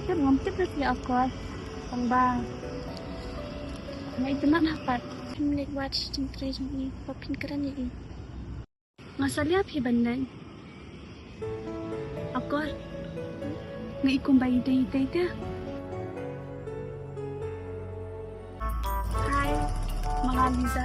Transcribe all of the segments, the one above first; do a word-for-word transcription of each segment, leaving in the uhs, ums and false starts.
Tip ngam tip na phi Akor. Tang ba nga itynnad ha pat. Phin leit wad sha jingtrei jong i ba phin kren ïa i. Nga salia phi ban leit. Akor. Nga i kumba i dei i dei te. Hi. Mona Lisa.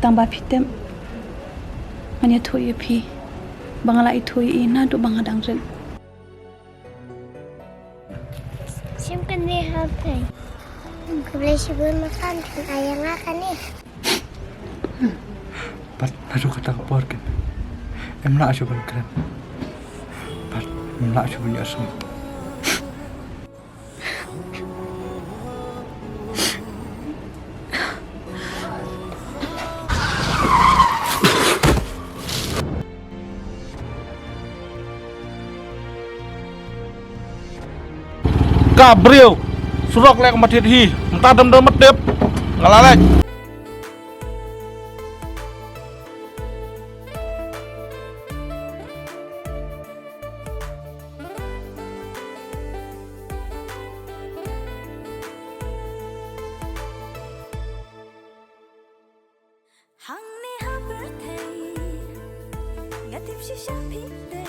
Tang ba phi tip, ngan ïathuh ïa phi ba nga la ithuh ïa i naduh ba nga dang rit. Shim kane ha phi. Khublei shibun ma khan khan aya nga kane. Pat naduh kata ka por kan em lah shuh ban kren. Pat em lah shuh ban ïohsngew. Ka briew surok lek ma thied hi mynta dam dam ma tip. Nga la lek. Hangne ha pyrthei nga tip shisha phi te.